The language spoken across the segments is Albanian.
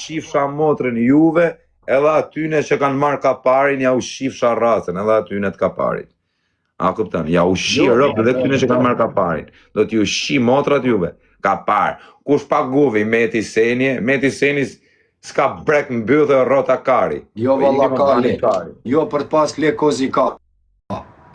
shifsha motrën juve, edhe atyne që kanë marrë kaparin, ja u shifsha racën, edhe atyne të kaparit. A kupton? Ja u shi Jo, rob edhe këtyne që kanë marrë kaparin. Do t'ju shi motrat juve. Kapar. Kush paguvi Meti Seni, Meti Seni s'ka brek mbyll dhe rrota kari. Jo Po valla ikim ka bani lek. kari. Jo për të pas lek kozi ka.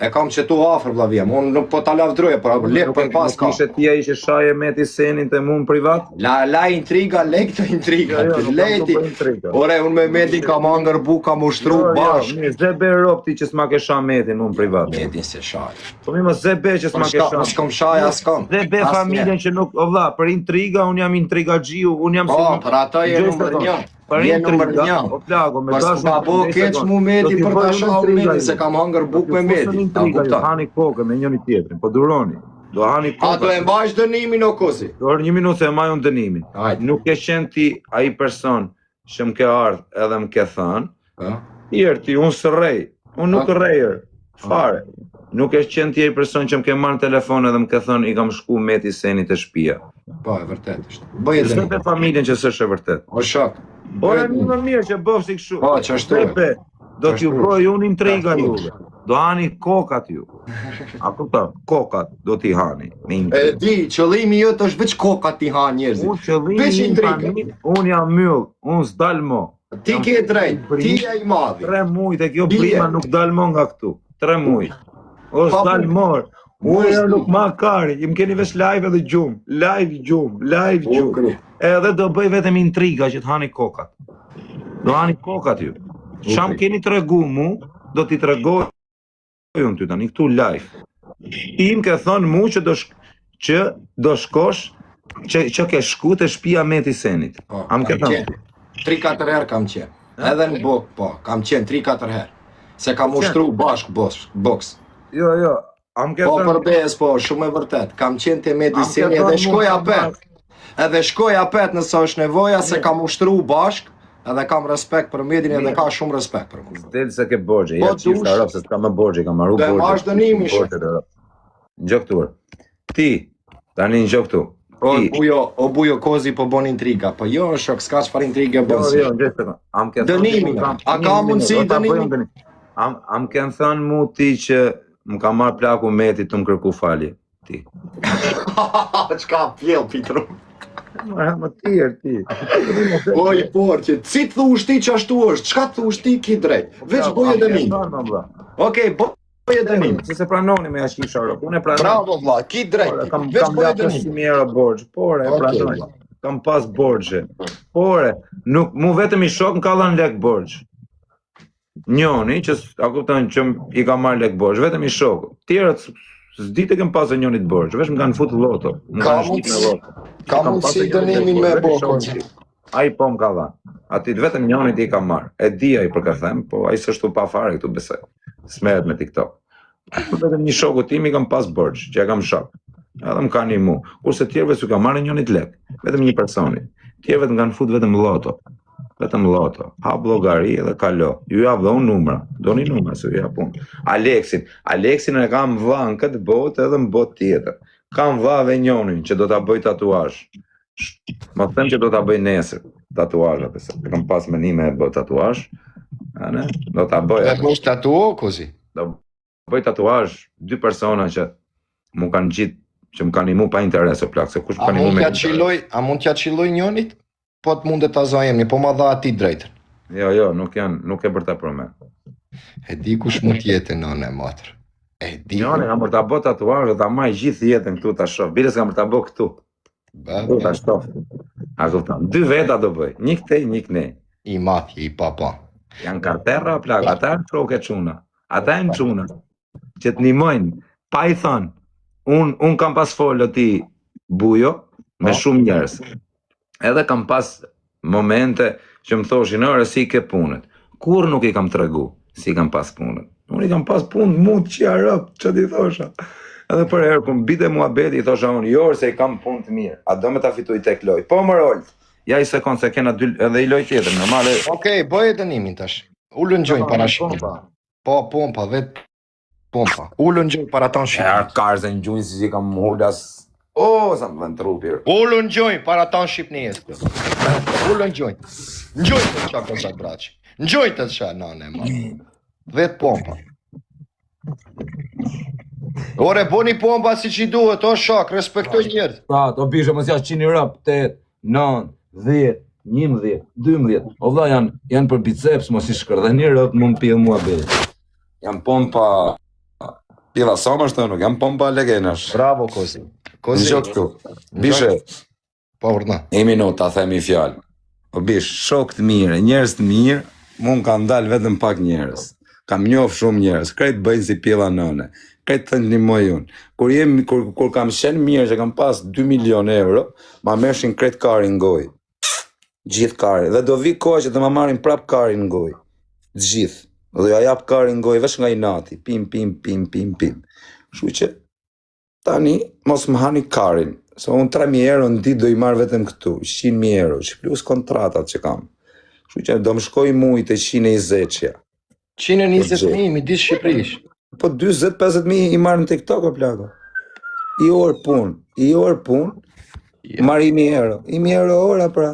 E kam që tu afër vlla vjem. Unë nuk po ta lavdroj, por lek Nuk për e- pas nuk ka. Ishe ti ai që shaje Meti Senin të mu në privat? La la intriga, lek të intriga. Jo, jo, nuk kam Leti. të bëj intriga. Ore, unë me Medin kam hangër buk, kam ushtru Jo, jo, bashk. mirë, ze be rob ti që s'ma ke sha Metin mu në privat. Medin se shaj. Po mirë, mos ze be që s'ma ke S'ka, sha. s'kam shaj, as kam. Ze be Asnjë. familjen që nuk, o vlla, për intriga unë jam intrigaxhiu, unë jam Po, për ato je Gjoj numër sekond. një. Për Je numër intriga, një. o plako, me Por dashur. s'ka bo një keq sekond. mu Do Medi t'i për bëj ta unë shau intriga Medin ju. se kam hangër Do buk t'ju me fusën Medin. A intriga ju, kupton? hani kokë me njëri tjetrin, po duroni. Do hani A do kokë. e mbash dënimin o kozi? Do një minutë se e maj unë dënimin. Hajde. Nuk ke qenë ti ai person që më ke ardhë edhe më ke thënë, Ë? Tjerë ti, unë s'rrej, unë nuk A? rrejër, fare. Nuk e qenë ti ai person që më ke marrë në telefon edhe më ke thënë i kam shku Meti Senit te shtëpia. Po, e vërtet është. Bëje Zë dënimin. pe familjen që s'është e vërtet. O shok. Ora Bëje një më mirë që bëf si kështu. Po, që ashtu e. Pepe, do t'ju Qashtu. bëj unë intriga Qashtu. juve. Do hani kokat ju. A kupton? Kokat do t'i hani me E intriga. di, qëllimi jot është veç koka t'i ha njerëzit. Unë qëllimi Veç im intriga. tani, unë jam myll, unë s'dal mo. Ti ke drejt, ti je i madhi. Tre muj te kjo Ti je. brima nuk dal mo nga këtu. Tre muj. O Pa s'dal bu- mor. Unë Mos nuk ma kari, im keni veç live edhe gjumë, live gjumë, live O, gjumë. kri. Edhe do bëj vetëm intriga që të hani kokat. Do hani kokat ju. Qa më keni tregu mu, do t'i tregoj unë ty tani këtu live. Ti më ke thënë mu që do shk që do shkosh që që ke shku te shtëpia Meti Senit. Po, A më ke kam thënë? qenë. 3-4 herë kam qenë. Edhe në bok, po, kam qenë 3-4 herë. Se kam ushtru bashk boks, boks. Jo, jo. A më ke Po thënë? për besë, po, shumë e vërtet. Kam qenë te A Medi më ke Seni thënë edhe mu shkoj kam apet. Edhe shkoj apet nëse është nevoja se kam ushtru bashk, edhe kam respekt për Medin edhe ka shumë respekt për mua. Del se ke borxhe, Po, ja qifta dush. rob se s'ka më borxhe, kam marru Do e borxhe. marrësh dënimin, shë. Borxhe, rob. Ngjo këtu. or. Ti tani ngjo këtu. O Ti bujo, o bujo kozi po bën intriga. Po jo, shok, s'ka çfarë intrige Jo, bën. si. jo, ngjo sekond. A më ke thënë Dënimin, ti mu kam- a ka Një mundësi minutë, do ta dënimin? bëjmë dënim. A a më ke thënë mu ti që më ka marrë plaku Meti të më kërku falje? Ti. Çka pjell Pitru. Më më tjerë ti. O i por që si të thush ti që ashtu është, çka të thush ti ki drejt. Veç Po, boje dënim. dënim. Okej, boje dënim. Se se pranoni me ja qifsha rob. Unë e pranoj. Bravo vlla, ki drejt. Ore, kam Veç kam boje la dënim. 500 euro borxh, por e Okej, pranoj. vlla. Kam pas borxhe. Por nuk mu vetëm i shok më ka dhënë lek borxh. Njoni që s- a kupton që m- i ka marrë lek borxh, vetëm i shoku. Tjerët s- s'di të kem pasë njonit borxh, veç më kanë fut lloto, më Ka kanë shit me mundësi- lloto. Ka Kam pasë mundësi njonit lek dënimin borxh, me vetëm bo i shoku kozi. tim. Ai po më ka dhënë. Aty vetëm njonit i ka marrë. E di ai për ka them, po ai s'është pa fare këtu besoj. S'merret me TikTok. Po Vetëm një shoku tim i kam pas borxh, që e kam shok. Edhe më ka një mu. Kurse tjerëve s'u ka marrë njënit lek, vetëm një personi. Tjerëve të më kanë fut vetëm lloto. Vetëm lloto. Hap llogari edhe kalo. Ju jap dhe unë numra. Doni numra se ju jap unë. Aleksin, Aleksin e kam vlla në këtë botë edhe në botë tjetër. Kam vlla dhe njonin që do ta bëj tatuazh. Më them që do ta bëj nesër tatuazh atë se kam pas menime e bëj tatuazh. A ne? Do ta bëj. Dhe atë. bësh tatu kozi. Do bëj tatuazh dy persona që mu kanë gjitë që më kanë nimu pa interes o plak, se kush më A ka nimu mund me t'ja interes. qilloj, a mund t'ja qilloj njonit? Po të mundet ta zajemi, po ma dha ati drejtën. Jo, jo, nuk janë, nuk e për ta përmend. E di kush mund t'jetë nënë e matër. E di. Njëri kam për ta bë tatuazh dhe ta marr gjithë jetën këtu ta shoh. Bile s'kam për ta bë këtu. Ba, Këtu ta shoh. A kupton? Dy veta do bëj, një këtej, një kënej. I madh, i papa. Janë karterra o plak, ata janë shokë e çuna. Ata janë çuna që të ndihmojnë pa i thënë. Un un kam pas folë ti Bujo me Po. shumë njerëz. Edhe kam pas momente që më thoshin, "Ore, si i ke punët?" Kur nuk i kam tregu si i kam pas punët. Unë i kam pas punë mu të qia rëp, që t'i thosha. Edhe për herë, kur më bite muhabeti, i thosha unë, jo, se i kam punë të mirë, a do me ta fitoj tek loj? Po, më rolt. Ja i sekond se kena dy, edhe i loj tjetër, normale. Okej, bëje dënimin tash. Ulën gjojnë para shqipërisë. Pompa. Po, pompa, vet pompa. Ulën gjojnë para tanë E shqipërisë. karze në gjunjë si që kam hulas. O, sa më vën trupi. Ulën gjojnë para tanë shqipërisë. Ulën gjojnë. Ngjujtë qa Kozak Braçi. Ngjujtë qa nane, ma. 10 pompa. Ore, boni pompa si që i duhet, o shok, respektoj njerëz. Pra, to bishe mos ja qini rëp, 8, 9, 10, 11, 12. O vlla janë janë për biceps, mos i shkërdheni rëp, mund pjell mua be. Janë pompa Pjella sa më është nuk janë pompa legenash. Bravo, Kozi. Kozi. Në këtu. Bishe, Po, urdhna. Një minutë ta them një fjalë. O bish, shok të mirë, njerëz të mirë, mu më kanë dalë vetëm pak njerëz. Kam njoh shumë njerëz, krejt bëjnë si pjella nëne. Krejt të ndihmoj unë. Kur jem kur kur kam qenë mirë që kam pas 2 milion euro, ma merrshin krejt karin gojë. Gjithë karin. Dhe do vi koha që të ma marrin prap karin në gojë. Të gjithë. Dhe ja jap karin në gojë veç nga inati. Pim pim pim pim pim. Kështu që Tani, mos më hani karin, se unë 3.000 euro në ditë do i marr vetëm këtu, 100.000 euro, që plus kontratat që kam. Kështu që do më shkoj muj të 120-ja. 120.000 midis Shqipërisë. Po 40-50.000 i marr në TikTok o plako. I orë punë, i orë punë, Ja. marr 1.000 euro. 1.000 euro ora pra.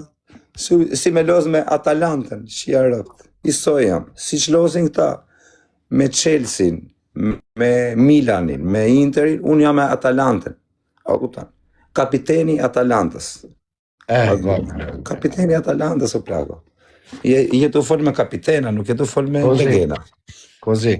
Si, si me loz me Atalantën, shia rëpt. I soj jam, si që lozin këta me Chelsea, me Milanin, me Interin, unë jam me Atalantën. A kupton? Kapiteni i Atalantës. Eh, Kapiteni i Atalantës o plako. Je je tu fol me kapitena, nuk je tu fol me Kozi. legena. Kozi.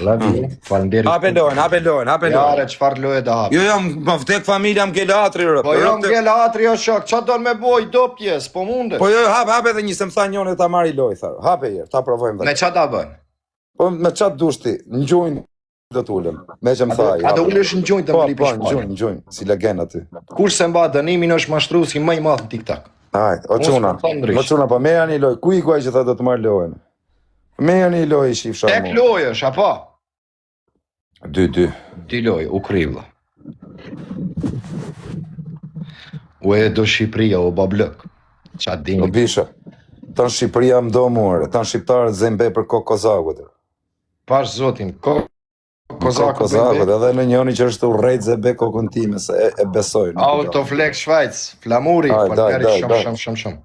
Love you. Faleminderit. Hape lojën, hape lojën, hape lojën. Jare, çfarë loje do hap? Jo, jo, më vdek familja më ngel atri rëp. Po jo Rëp të- ngel atri o shok, qa don me boj dopjes, po mundesh. Po jo, jo, hap, hap edhe një se më tha njëri ta marri lojë, tha. Hape herë, ta provojmë Me vetë. qa ta bën? Po me çat dush ti, në gjunjë do të ulem. Me që më A tha do, ai. a do hape. ulesh në gjunjë të Po, më lipish po, në fare? gjunjë, në gjunjë, si legen aty. Kush se mba dënimin është mashtruesi më i madh në TikTok. Hajt, o Unë çuna. s'po them ndryshe. O çuna, po merrja një lojë. Ku i kuaj që tha do të marr lojën? Merrja një lojë shifsha Tek mu. lojë është, apo? 2-2. Dy lojë, u krivlla. U e do Shqipëria, o bablëk. Qa O dini? bisha. Tan Shqipëria më do muare, tan shqiptarët zënë be për kokë kozakut. Pash zotin, ko Kozakut, Kozaku kozakut, edhe në njëri që është urrejt zë be kokën time se e, e besoj. nuk e do. Autoflex Schweiz, Flamuri, Hajde, faleminderit hajde, shumë hajde. shumë shumë shumë.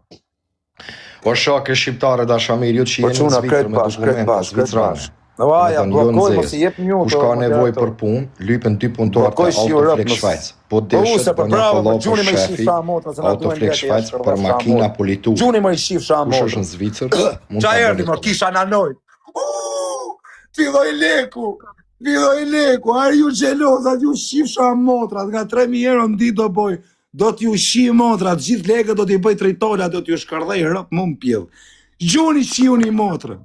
O shokë shqiptare dashamir, ju që Po jeni në çuna Zvicër krejt me bash, krejt dokumenta bash, krejt zvicerane. bash. No aja, Domethënë, jo në bllokoj, mos zezë. i jep një Kush ka nevojë për punë, lypen dy punëtorë Bllokoj të shi Europë, Autoflex mos- Schweiz. Po Po deshët use, po bën një bravo, po follow gjuni për me i shefi shifsha motra, se na duhen Autoflex lekë Schweiz jashtë për makina politure. Gjuni më i shifsha Kush është motra. në Zvicër, mund Qa ta erdhi bëni mor, kisha na noj. Uuu, Filloi leku. Filloi leku. Ar ju xhelozat, ju shifsha motrat, nga 3000 euro në ditë do boj. Do t'ju shi motrat, gjithë lekët do t'i bëj tritola, do t'ju shkërdhej rëp mu në pjell. Gjuni shiuni motrën.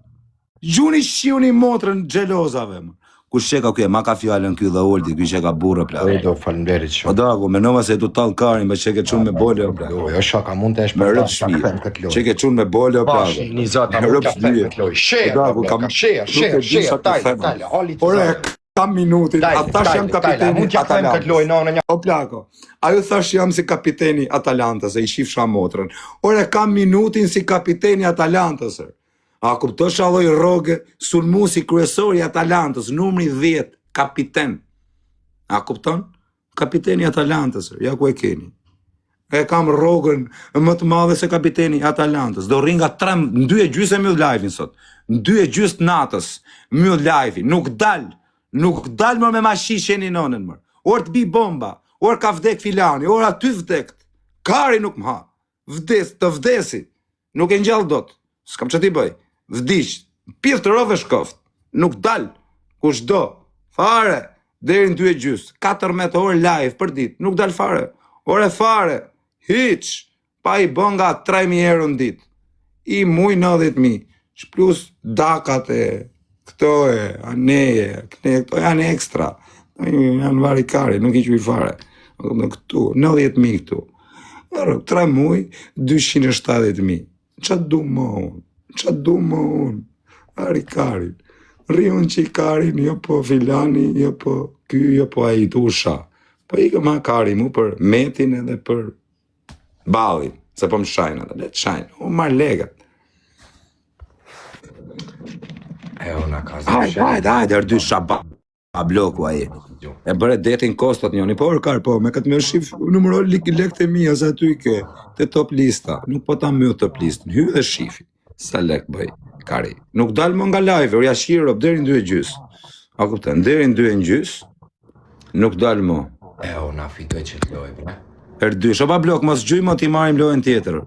Gjuni shiuni motrën xhelozave. Më. Kush që ka ky, ma ka fjalën ky dhe Oldi, ky që ka burrë plak. Edo, faleminderit Po shumë. daku, menova se tu tall karin, me që ke çun me bole o plak. Lojë, o shok, a mund të esh Me për rëp ta shpije. kthem këtë lojë. Që ke çun me bole o plak. Bash, një zot, a Me mund rëp ta kthem shpije. këtë lojë. Share, Po daku, bla, kam- ka share, nuk share, e di share, sa të tajle, them. tajle, hali të Ore, zot. kam minutin, Tajle, a thash jam tajle, tajle, a kapiteni mund t'ja kthem këtë Atalantës. lojë në një O plako, ajo thash jam si kapiteni Atalantës, e i shifsha motrën. Ore, kam minutin si kapiteni Atalantës. er. A kuptosh sa lloj rroge, sulmuesi kryesor i Atalantës, numri 10, kapiten. A kupton? Kapiteni i Atalantës, er, ja ku e keni. E kam rrogën më të madhe se kapiteni i Atalantës. Do rri nga 3, në 2 e gjysë e mbyll live-in sot. Në 2 e gjysë të natës, mbyll live-in. Nuk dal, nuk dal më me mashishe një nonën më. Or të bi bomba, or ka vdek filani, or aty vdekt. Kari nuk më ha. Vdes, të vdesi. Nuk e ngjall dot. S'kam ç'ti bëj. Vdiq. Pidh të rove shkoft. Nuk dal. Kush do. Fare. Deri në 2 e gjys. 14 orë live për ditë. Nuk dal fare. Ore fare. Hiç. Pa i bën nga 3000 euro në ditë. I muj 90000. Sh Plus dakat e këto e aneje, këne, këto janë ekstra. Janë varikari, nuk i quaj fare. Në këtu, 90000 këtu. Ore, 3 muaj, 270.000. Qa du më unë? Qa du më unë? Ari karin. Rri unë që i karin, jo po filani, jo po ky, jo po ai, tu usha. Po i ma kari mu për metin edhe për ballin, se po më shajnë ata, le të shajnë. U marr lekët. E, unë ka Hajde, hajde, hajde, ërdy shabat. Bloku ai. E bëre detin kostot njoni, po kar po, me këtë më shif numëro lek lekët e mia se aty i ke te top lista. Nuk po ta mbyll top listën. Hy dhe shifi. Sa lek bëj. Kari. Nuk dal më nga live, or ja shirë rob deri në 2 e gjys. A kupton? Deri në 2 e gjys. Nuk dal më. E o na fitoj që të lojë, bre. Her dysh, o pa blok, mos gjuj më t'i marrim lojën tjetër.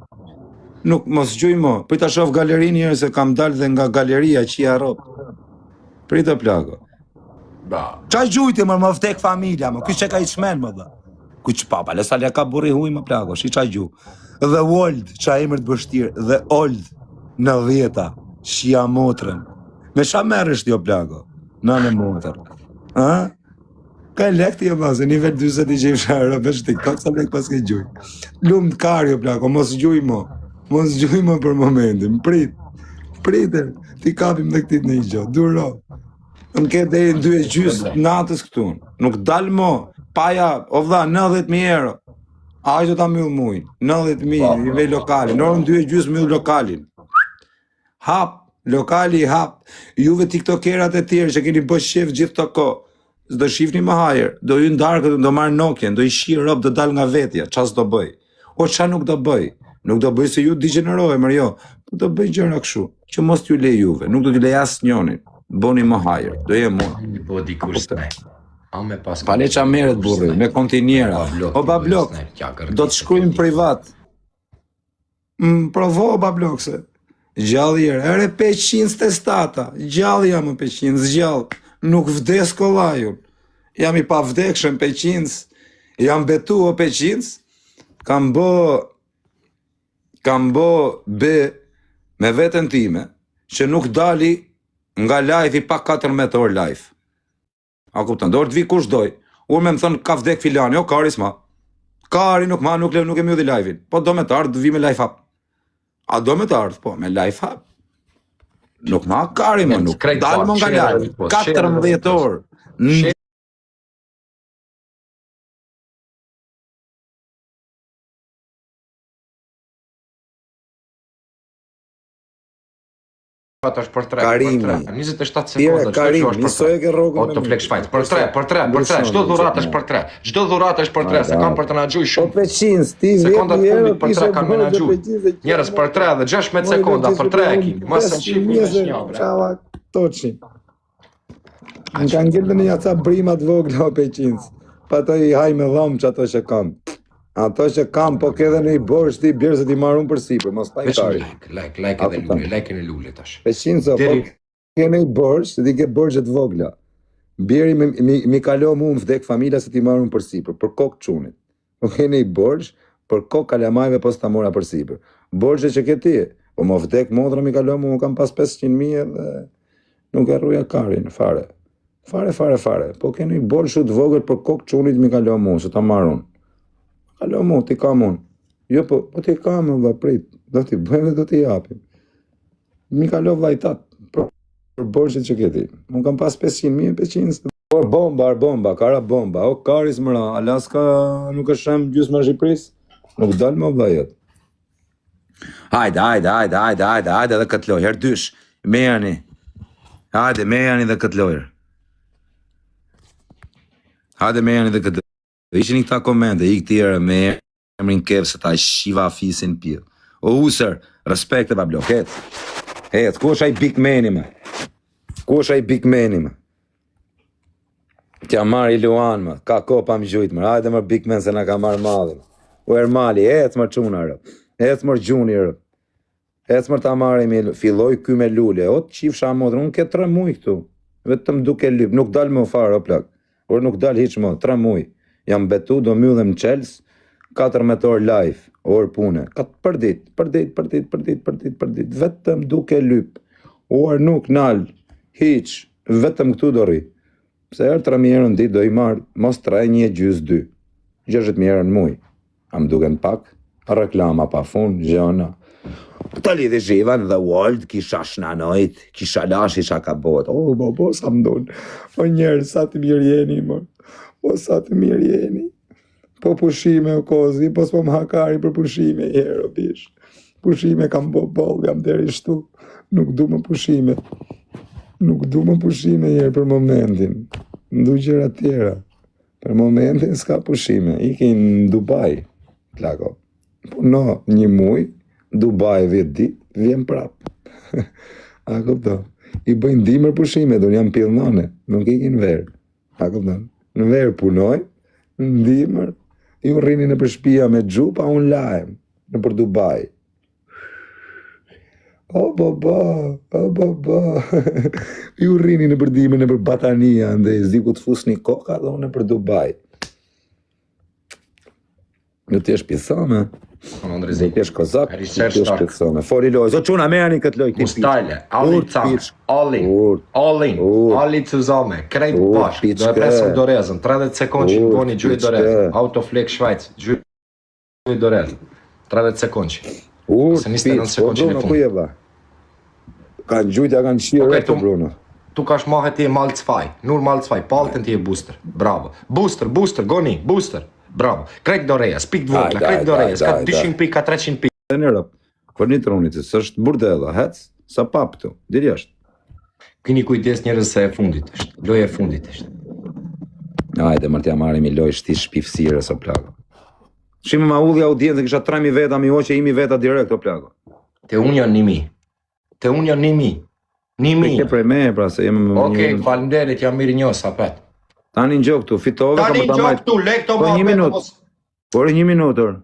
Nuk, mos gjuj më. Prit ta shoh galerinë njëherë se kam dalë dhe nga galeria që ja rob. Prit o plako. Ba. Qa gjujti më, më vdek familja më, ky që ka i çmen më dhe. Ky që papa, lësa le ka burri huj më plako, shi qa gju. The Old, qa emër të vështirë, The Old, në dhjeta, shia motrën. Me qa merresh ti o plako? Në në motër. A? Ka lek ti o vlla, nivel 40 i gjejmë euro veç TikTok sa lek pas ke gjuj. Lum të kari o plako, mos gjuj mo. Mos gjuj mo për momentin. Prit. Prit. Ti kapim dhe këtit në një gjë. Duro. Më ke deri në 2 e gjys natës këtu. Nuk dal mo. Paja, o vlla, 90.000 euro. Aq do ta mbyll mujin. 90.000, Po, nivel lokalin. Në orën 2 e gjys mbyll lokalin. Hap, lokali hap. Juve tiktokerat e tjerë që keni bërë qef gjithë këto kohë. S'do shifni më hajër, do hyn darkë, do marr Nokia, do i shi rob, do dal nga vetja, ça s'do bëj. O ça nuk do bëj? Nuk do bëj se ju digjenerohe, mër jo. Po do bëj gjëra kështu, që mos t'ju lej juve, nuk do t'ju lej asnjërin. Boni më hajër, do jem unë. Po dikur snipe. A me pas Pa le ça merret burri, me kontinjera. O ba blok, do të shkruajmë privat. Më provo o bablok se. Gjallë jere, ere 500 të stata, gjallë jam o 500, gjallë, nuk vdes kollaj unë. Jam i pavdekshëm 500, jam betu o 500, kam bo, kam bo be me veten time, që nuk dali nga live-i pa 14 orë live. A kupton? Do të vi kush doj. Unë me më thënë ka vdek filani, o kari s'ma. Kari nuk ma, nuk, nuk e mbylli live-in. Po do me të ardhë, vi me live hap. A do me të ardhë, po, me live hap. Nuk ma kari më, nuk. Dal më nga live. 14 orë. Në është për 3, Karimi. për 3, 27 Tjere, sekonda, çdo Karim, gjë është për njësoj 3. e ke rrogën O me të mua. flek shfajt, për 3, për 3, për 3, çdo dhuratë është për 3. Çdo dhuratë është për 3, se kanë për të na gjuj Po shumë. 500, ti Sekondat 10.000 euro fundit për kishe 3 kanë bërë dhe menaxhu. 500 e Njerëz për 3 dhe 16 sekonda për 3 e kemi. Mos e shihni me shnjo, bre. Çava toçin. Më kanë ngelë në një ca brima të vogla o 500. Pa ato i haj me dhomë që ato që kam. Ato që kam, po ke edhe në i borxh ti bjerë se ti marr unë për sipër, mos taj Veç kari. like, like, like edhe A, kupton. lule, like në lule tash. 500 po Deri ke në i borxh, se ti ke borxhe të vogla. Bjeri mi, mi, mi kalo mu më vdek familja se ti marr unë për sipër, për kokë çunit. Po ke në i borxh, për kokë kalamajve po s'ta mora për sipër. Borxhe që ke ti, po më vdek motra mi kalo mu, kam pas 500.000 edhe nuk e rruja karin, fare. Fare, fare, fare. Po ke në i borxh të vogël për kokë çunit mi kalo mu, se ta marr unë. Kalo mu, ti kam unë. Jo, po, po ti kam, vlla, prit. Do t'i bëjmë dhe do t'i japim. Mi kalo vllai tat për, për borxhet që ke ti. Unë kam pas 500.000, 500. Por bomba, ar bomba, kara bomba. O karis mëra, Alaska nuk është shem gjysma e Shqipërisë. Nuk dal më vllai jot. Hajde, hajde, hajde, hajde, hajde, hajde edhe këtë lojë, herë dysh. Merrni. Hajde, merrni edhe këtë lojë. Hajde merrni edhe këtë lojë. Ishin këta komente, ik tjere me emrin Kev se ta shiva fisin pjell. O user, respekte pa blok, ec. Ec, ku është ai big man-i më? Ku është ai big man-i më? T'ja marri Luan më, ka kohë pa më gjujt më, hajde më big man se na ka marrë madhin. O Ermali, ec më çuna rë. Ec më gjuni rë. Ec më ta marrim, filloi ky me lule. O të qifsha motrën, unë ke 3 muaj këtu. Vetëm duke lyp, nuk dal më fare o plak. Por nuk dal hiç më, 3 muaj. Jam betu, do mbyllem në çels, 14 orë live, orë pune. Ka për ditë, për ditë, për ditë, për ditë, për ditë, për ditë, vetëm duke lyp. Orë nuk nal, hiç, vetëm këtu do rri. Pse herë 3000 euro në ditë do i marr, mos 3, 1 e gjys 2. 60000 euro në muaj. A më duken pak? Reklama pa fund, gjëna. Ta lidhi zhivan The World, kisha shnanojt, kisha lashi qa ka bot. O, bo, bo, sa më dun. O njerëz, sa të mirë jeni, mor. O, sa të mirë jeni. Po pushime, o kozi, po s'po më hakari për pushime, i herë, o bish. Pushime kam bo boll, jam deri shtu. Nuk du më pushime. Nuk du më pushime i herë për momentin. Ndu gjëra tjera. Për momentin s'ka pushime. Iki në Dubai, plako. Puno një muj, Dubai 10 ditë, vjen prap. A kupton? I bëjnë dimër pushimet, unë jam pillnone, nuk ikin verë. A kupton? Në verë punoj, në dimër, ju rrini nëpër shpia me xhupa, unë lahem nëpër Dubai. O baba, o baba. Ju rrini nëpër dimër nëpër batania, andej s'di ku të fusni koka dhe unë nëpër Dubai. Në të jesh pithome, Unë do të jesh kozak, do Research të jesh Dark. pithome. Foli lojë, o çuna merrni këtë lojë këtij piç. Mustajle, Ali Urt, Came, piç. Alin, Urt, Alin, Urt. Ali Cuzame, krejt Urt, bashk, do e piçke. presëm dorezën, 30 sekondë që Urt, boni gjuj piçke. dorezën, Autoflex Schweiz, gjuj dorezën, 30 sekondë. Urt, Ose 29 piç, po sekondë në Bruno fund. ku je vlla? Kanë gjujtja kanë qirë Okej, okay, tu- Bruno. Tu kash mahe ti e Malcfaj, Nur Malcfaj, paltën ti e booster, bravo. Booster, booster, goni, booster, bravo. Krejt doreja, spik të vogla, Ajde, krejt ajde, doreja, ka ajde, 200 pikë, ka 300 pikë. Dhe në rëp. Për një trunit, se s'është burdella, hec, sa pap këtu, dil jashtë. Kini kujdes njerëz se e fundit është, loja e fundit është. Hajde, mërë t'ja marrim i lojë shti shpifsirës o plako. Shimë ma ulli audiencën, kisha 3000 veta, mi hoqe 1000 veta direkt o plako. Te unë janë 1000. Te unë janë 1000. E 1000. ke prej me, pra se jemi më Okej, faleminderit, jam mirë njohës apet. Tani në gjok këtu, fitove, kam Tani për ta gjok majt. këtu, le këto Po, një muhabete, minutë. mos Por një minutë. or.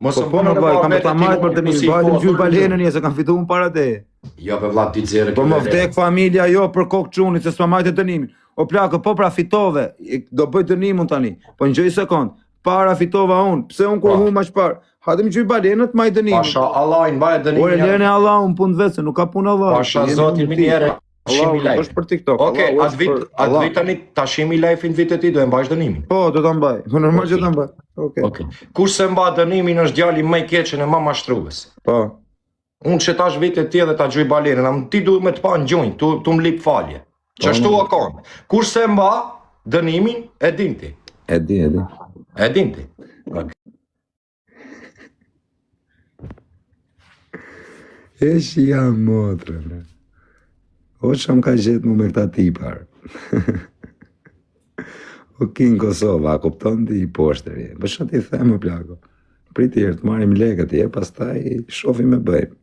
mos Po më po bëni më vllai, kam për ta muhabete majt për ti të mu një si vajtëm po, gjyj po, balenën je se kam fituar unë para teje. Jo, be vlla, 2-0. Po më vdek familja jo për kokë çunit se s'ma majtë dënimin. O plakë, po pra fitove, E, do bëj dënimun tani. Po ngjoj sekond. Para fitova unë, pse unë kur Po. hum aq parë? Hajde më gjyj balenët, maj dënimin. Pasha Allahin, mbaje Ore dënimin. lëne Allahun punë vetë, se nuk ka punë Allahu. Pasha Jemi Zotin unë mi ti. një herë Allahu shimi nuk live. është për TikTok. Okej, Allahu atë është vit, për atë Allah. vit tani ta shimi live-in vitet ti do e mbash dënimin. Po, do ta mbaj. Po normal që Okej. ta mbaj. Okej. Okej. Kush se mba dënimin është djali më i keq e më mashtrues. Po. Unë që tash vitet ti edhe ta gjuj balenën, am ti duhet me të pa në gjunjë, tu, tu më lip falje. Qashtu Po, o konë. Kush se mba dënimin, e din ti. E di, e di. E din ti. E që jam motrë, bre. O që më ka gjetë mu me këta tipar. o ki në Kosovë, a kupton ti i poshtër je. Po që ti them, o plako. Prit herë të marrim lekët herë, pastaj shohim e bëjmë.